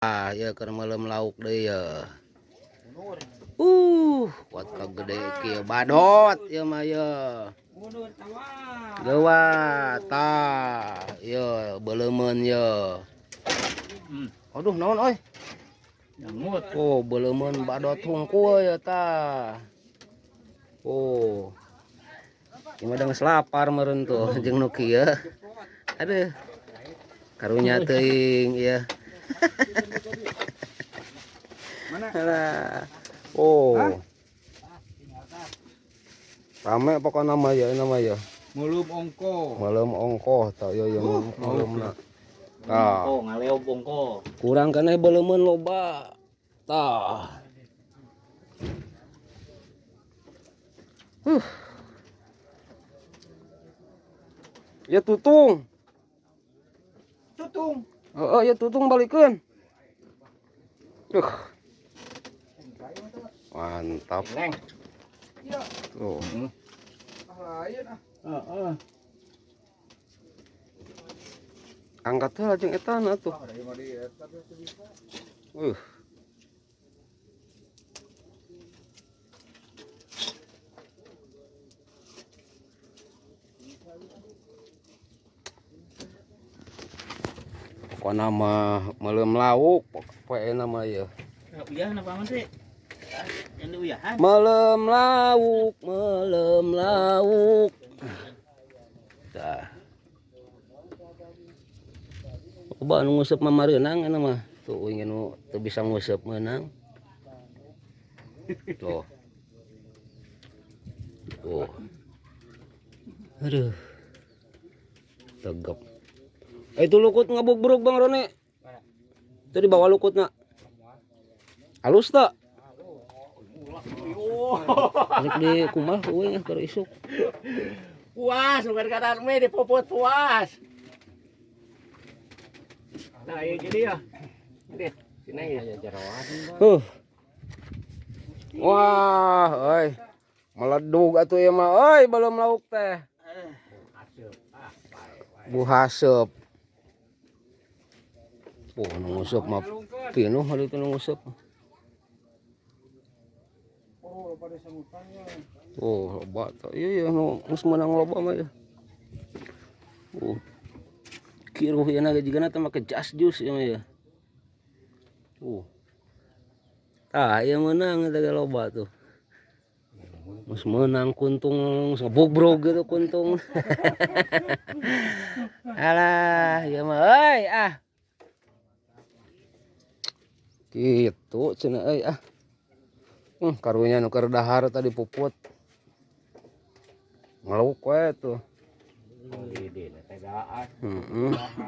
Ah, ya keur meuleum lauk deui ya. Kuat ka gede kieu badot ieu mah ye. Geuwat tah, ieu beuleumeun ye. Aduh naon euy? Nyangut. Oh, beuleumeun badot hungkul ya tah. Oh. Ieu mah da geus lapar meureun tuh jeung nu kieu. Aduh. Karunya teuing ieu. Mana? Oh. Rame pokokna mah ya nama ya. Meuleum ongko. Meuleum ongkoh tah ieu ieu meuleumna. Tah. Oh, ngaleob ongko. Kurang keneh beuleumeun loba. Tah. Ya tutung. Tutung. Heeh, ya tutung balikeun. Mantap. Neng. Tuh. Heeh. Angkat heula jeung etana tuh. Pokona mah meuleum lauk poe mah ieu. Uyahan apa sih? Yang diuyahan. Meuleum lauk, meuleum lauk. Tah. Loba nu nguseup mah mareunang eta mah. Tuh uing nu teu bisa nguseup meunang. Tuh. Tuh. Aduh. Tegep. Itu lukut ngabuk-buruk Bang Roni. Itu dibawa lukutna. Halus tak? Balik di kumah euy keur isuk. Puas, bukan kata me dipopot puas. Nah, iya jadi ya. Ini sini ya jeroan. Wah, euy. Meledug atuh ieu mah euy belum lauk teh. Bu haseup. Oh, nu nguseup mah pinuh hari itu nu nguseup. Oh, loba tah. Ieu ya nu geus meunang loba mah ya. Oh. Kiruh ieu na jigana teh make jas jus ieu mah ya. Tah, ieu meunang eta ge loba tuh. Geus meunang kuntung geus ngebogrog gitu kuntung. Alah, ieu mah euy ah. Gitu cenah euy ah. Karunya nu keur dahar tadi puput. Ngeluk we tuh.